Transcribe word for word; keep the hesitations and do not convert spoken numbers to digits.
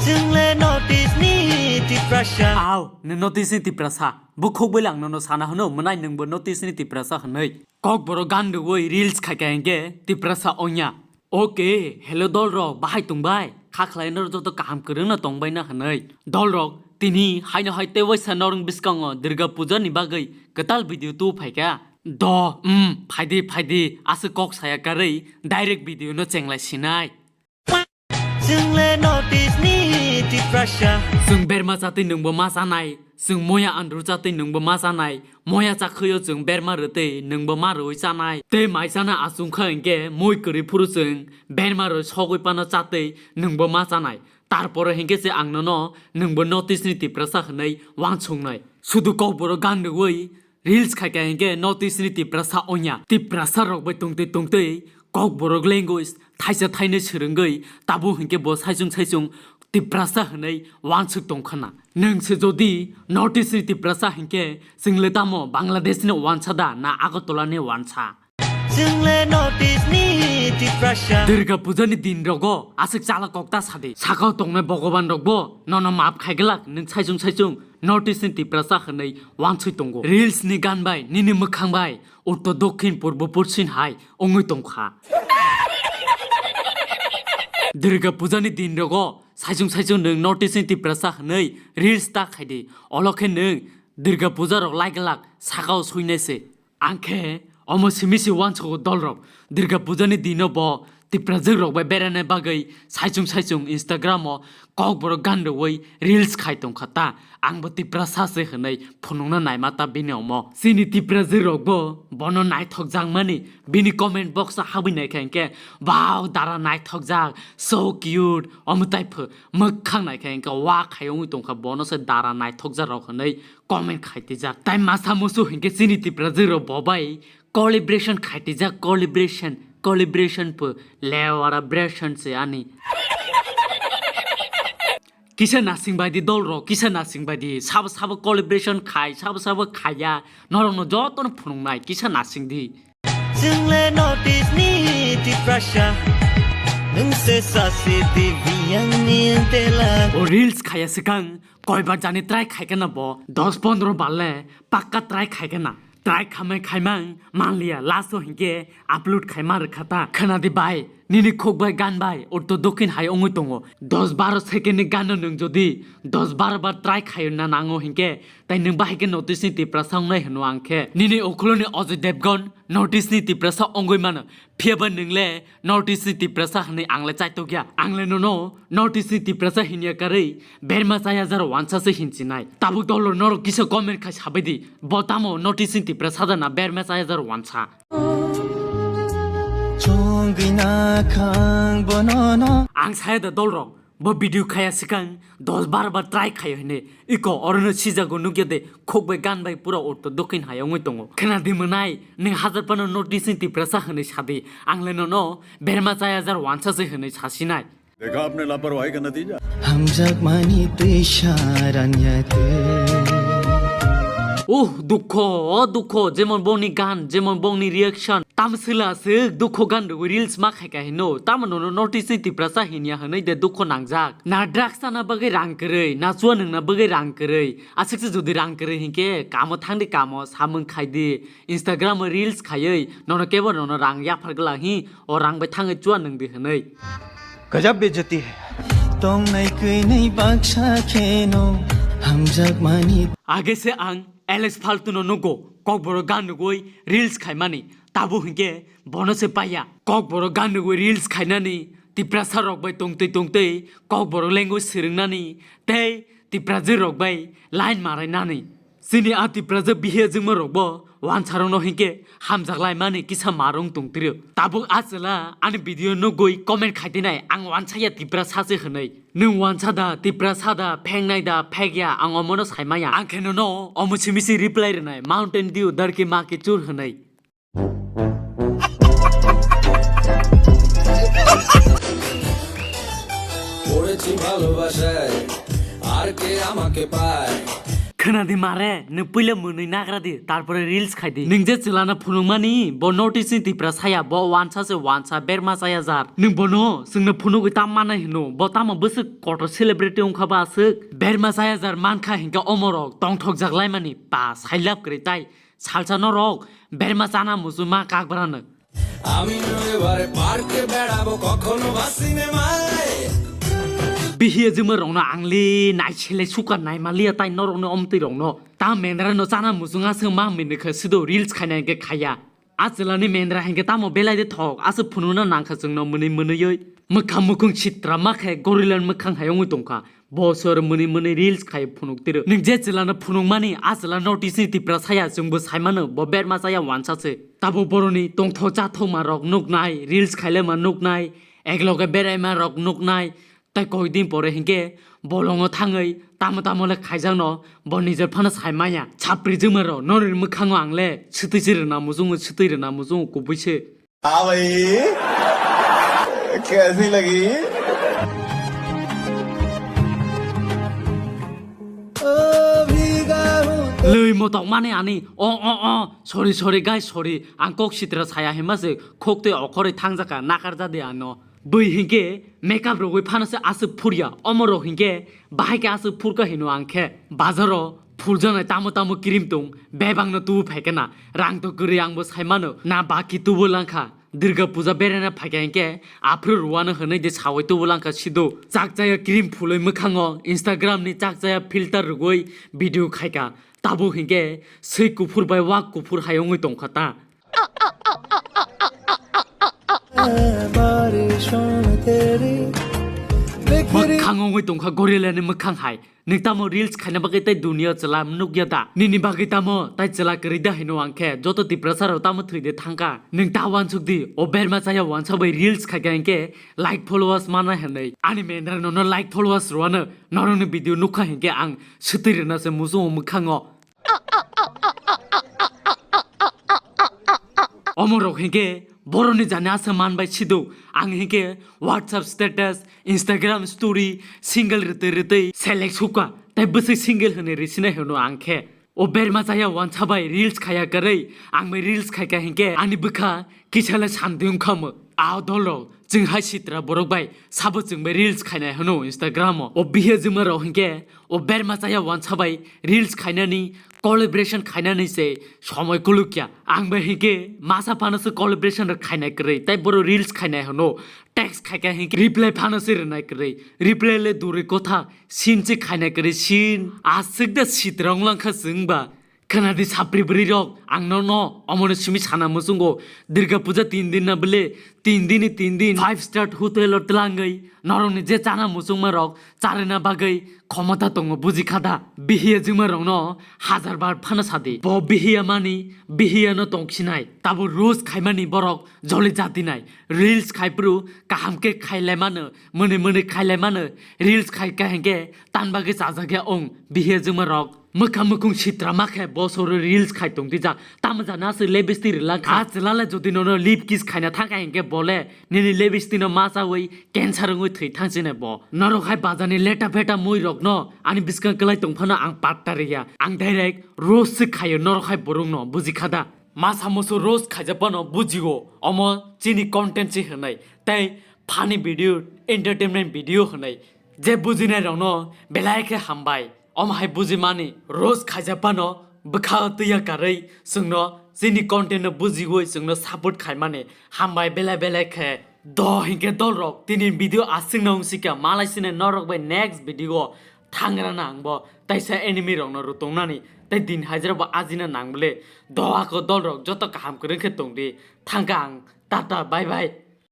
Chwngle North East ni Tiprasa. Aw, nwng North East ni Tiprasa. Bukhuk bai lang nono sana hwno, mwnai nwngbo North East ni Tiprasa hwnwi. Kokborok gan rwui reels khaikha hinkhe Tiprasa ongya. Okay, hello dolrok, bahai tongbai? Kha khlai norok joto kaham kwrwngno tongbaina hwnwi. Dolrok, tini haino hai tei waisa norong bwskango Durga Puja ni bagwi kwtal video tu phaikha. Do, um, phaidi, phaidi, aswk kok saya karwi direct video no chenglai sinai. Chwngle North East ni Tiprasa. Chwng berma chatwi nwngbo ma chanai. Chwng moya andru chatwi nwngbo ma chanai. Moya chakhwio chwng berma rwtwi nwngbo ma rwui chanai. Tei mai chana achung kha hinkhe moi kwrwi phuru chwng berma rwi sogwi pano chatwi nwngbo ma chanai. Tarpore hinkhe se ang nono nwngbo North East ni Tiprasa hwnwi wansuknai. Sudu kokborok gan rwui reels khaikha hinkhe North East ni Tiprasa ongya. Tiprasa rok bai tongtwi tongtwi kokborok language thaisa thainwi swrwngwi tabuk hinkhe bo saichung saichung Tiprasa hwnwi wansuk tongkhana. Nwng se jodi North East ni Tiprasa hinkhe chwngle tamo Bangladesh ni wansa da na Agartala ni wansa? Chwngle North East ni Tiprasa. Durga Puja ni din rogo aswk chala kok ta sadi. Sakao tongnai Bhogoban rok bo nono maap khaiglak nwng saichung saichung North East ni Tiprasa hwnwi wansui tongo. Reels ni gan bai, nini mwkhang bai, uttor, dokhin, purbo, porsin hai wngwi tongkha. Durga Puja ni din rogo saichung saichung nwng North East ni Tiprasa hwnwi reels ta khaidi. Olo khe nwng Durga Puja rok lai glak sakao suinai se. Ang khe omo simi se uansugo dolrok, Durga Puja ni dino bo Tiprajwk rok bai beraina bagwi saichung saichung Instagram o kokborok gan rwui reels khai tongkha ta. Ang bo Tiprasa se hwnwi phunukna naima ta bini omo. Chini Tiprajwk rok bo bono naithok jakmani bini comment box o habwi naikha hinkhe, "Wow, dara naithok jak, so cute," omo tai pho mwkhang naikha hinkhe, "Wa khai wngwi tongkha, bono se dara naithok jak rok," hwnwi comment khaitijak. Tai masa musu hinkhe chini Tiprajwk rok bo bai collaboration khaitijak, collaboration, collaboration pho lewara bration se ani. Kisa nasing baidi dolrok, kisa nasing baidi sabo sabo collaboration khai, sabo sabo khaiya, norokno jotono phunuknai kisa nasing di. Chwngle North East ni Tiprasa, nwng se sasi dibi yang ni tela. O reels khaya swkang koibar jani try khaikhe na bo, dos pondro balle pakka try khaikhe na. Try khamai khaimang manliya, last o hinkhe upload khaima rwkha ta. Khwnadi bai, nini khuk bai gan bai, uttor dokhin hai wngwi tongo. Dos baro second ni gano nwng jodi dos baro bar try khaina nango hinkhe, tai nwng bahai khe North East ni Tiprasa wngnai hwno ang khe. Nini ukhuloni Ajay Devgan North East ni Tiprasa wngwi mano. Phiyaba nwng le North East ni Tiprasa hwnwi ang le chaitokya. Ang le nono North East ni Tiprasa hinya karwi berma chaya jar wansa se hinchinai. Tabuk dolo norok kisa comment khai sabai di. Bo tamo North East ni Tiprasa da na berma chaya jar wansa? Chongwi na khang bono no. Ang saya da dolrok. Bo video khaya swkang dos bar bar try khayo hine. Iko orono sijago nukya de, khok bai gan bai pura uttor dokhin hai wngwi tongo. Khna di mwnai, nwng hajar pano North East ni Tiprasa hwnwi sadi. Ang le nono berma chaya jar wansa se hwnwi sasinai. देखा आपने लापरवाही का नतीजा। Hamjakmani twi saran ya twi. Uh, dukho, o dukho, jemon bongni gan, jemon bongni reaction. Tamswla aswk dukho gan rwui reels ma khai kha hino. Tamo nono North East ni Tiprasa hinya hwnwi de dukho nangjak. Na drugs chana bagwi rang kwrwi, na chua nwngna bagwi rang kwrwi. Aswk se jodi rang kwrwi hinkhe kamo thangdi kamo, samung khaidi. Instagram o reels khaiwi nono kebo nono rang yaphar glak hi, o rang bai thangwi chua nwngdi hwnwi. Gajab bejati hai. Tongnai kwinwi baksa kheno hamjakmani. Age se ang Alex Faltu no nugo, kokborok gan rwgwi reels khaimani. Tabuk hinkhe bono se paiya. Kokborok gan rwgwi reels khainani, Tiprasa rok bai tongtwi tongtwi kokborok language swrwngnani tei Tiprajwk rok bai line marainani. Chini a Tiprajwk bihiya jwngma rok bo wansa rok no hinkhe hamjak laimani kisa marung tongtwrw. Tabuk a chwla ani video nugwi comment khaidinai, ang wansaya Tiprasa se hwnwi. Nwng wansa da, Tiprasa da, phengnai da, phekya, ang omono saimaya. Ang khe nono omo simi se reply rwnai, Mountain Dew darki ma kichur hwnwi. পড়েছি ভালোবাসায়, আর কে আমাকে পায়? Khwnadi mare, nwng puila mwnwi nagra di, tarpore reels khai di. Nwng je chwlano phunukmani, bo North East ni Tipra saya, bo wansa se wansa, berma chaya jar. Nwng bono chwngno phunugwi tam manai hino, bo tamo bwswk kotor celebrity wngkha ba aswk? Berma chaya jar mankha hinkhe omorok tongthokjak laimani pa sailap kwrwi tai salsa norok berma chana muchuma kakbrano. আমি রবিবারে পার্কে বেড়াবো, কখনো বা সিনেমায়। Bihiya jwma rokno angli naisele suka naimaliya tai norokni omtwi rokno. Ta mendra no chana muchunga se ma mini khe sido reels khaina hinkhe khaya. A chwlani mendra hinkhe tamo belai de thok, aswk phunukna nangkha chwngno mwnwi mwnwiwi. Mwkhang mukhung sitra ma khe gorilla ni mwkhang hai wngwi tongkha. Bo sor mwnwi mwnwi reels khai phunuk tiro. Nwng je chwlano phunukmani, a chwla North East ni Tipra saya, chwngbo saimano, bo berma chaya wansa se. Tabuk boroni tongthok chathokma rok nuknai, reels khailaima nuknai, ekloge beraima rok nuknai, tai koidin pore hinkhe bolongo thangwi tamo tamo le khaijakno, bo nijor phano saimaya. Chapri jwma rok, noroni mwkhango ang le swtwi se rwna muchungo, swtwi rwna muchungo kubui se. हाँ भाई, कैसी लगी? Lwi motok mani ani, o, o, o, sorry, sorry, guys, sorry, ang kok sitra saya hima se, khok twi okhorwi thangjaka, nakar jadi ano. Bwi hinkhe makeup rogwi phano se aswk phurya, omo rok hinkhe bahai khe aswk phurkha hino ang khe. Bazaro phuljaknai tamo tamo cream tong, bebakno tubu phaikha na, rang to kwrwi angbo saimano, na baki tubu langkha. Durga puja beraina phaikha hinkhe aphuru rwano hwnwi de sawi tubu langkha sido. Chakchaya cream phulwi mwkhango Instagram ni chakchaya filter rwgwi video khaikha. Tabuk hinkhe swi kuphur bai wak kuphur hai wngwi tongkha ta. Mwkhang wngwi tongkha gorilla ni mwkhang hai. Nwng tamo reels khaina bagwi tei dunia chwla nukya da? Nini bagwi tamo tai chwla kwrwi da hino ang khe joto Tiprasa rok tamo thwi de thangkha. Nwng ta wansuk di, o berma chaya wansa bai reels khaikha hinkhe like followers mana hwnwi. Ani mendra nono like followers rwano norokni video nukha hinkhe ang swtwi rwna se muchungo mwkhango. Omorok hinkhe boroni jani asa man bai sido. Ang hinkhe WhatsApp status, Instagram story, single rwtwi rwtwi select suka. Tai bwswk single hwnwi risina hwno ang khe. O berma chaya wansa bai reels khaya kwrwi, ang bai reels khaikha hinkhe ani bwkha kisa le sandi wngkha mo. A dolrok chwng hai sitra borok bai sabo chwng bai reels khainai hwno Instagram o. O bihiya jwma rok hinkhe o berma chaya wansa bai reels khainani, collaboration khainani se somoi kulukya. Ang bai hinkhe masa phano se collaboration rok khainai kwrwi, tai boro reels khainai hwno text khaikha hinkhe reply phano se rwnai kwrwi. Reply le duri kotha, scene se khainai kwrwi scene. Aswk da sitra wng langkha chwng ba. Khwnadi sapri bwrwi rok, ang nono omono simi sana muchungo, Durga puja tin din na bwle, tin din ni tin din five star hotel o twlangwi norokni je chana muchungma rok charwna bagwi khomota tongo, buji kha da? Bihiya jwma rokno hajar bar phano sadi, bo bihiya mani bihiya no tongsinai. Tabo roast khaimani borok joli jati nai, reels khai phuru kaham khe khailai mano, mwnwi mwnwi khailai mano, reels khai kha hinkhe tan bagwi chajakya ong bihiya jwma rok. Mwkha mwkung sitra ma khe bo soro reels khai tong tijak. Tamo jana se lipstick rwlak kha. A chwla le jodi nono lip kiss khaina thang kha hinkhe bo le nini lipstick no ma chawi cancer wngwi thwi thang sine bo. Norok hai bazar ni leta pheta mui rok no ani bwskang kwlai tong phano ang patta rwya. Ang direct roast se khaio norok hai borok no, buji kha da? Masa musu roast khaijak phano bujio. Omo chini content se hwnwi. Tei funny video, entertainment video hwnwi. Je bujinai rokno belai khe hambai. Omo hai bujimani roast khaijak phano bwkha twiya karwi chwngno chini content no bujiwi chwngno support khaimani hambai belai belai khe. Do hinkhe dol rok, tini video aswk no wngsi kha, malai sine norok bai next video o thangrana ang bo taisa enemy rokno rutungnani tei din hajra bo ajina nang bwle. Do ako dol rok joto kaham kwrwng khe tongdi, thangkha ang, tata, bye bye.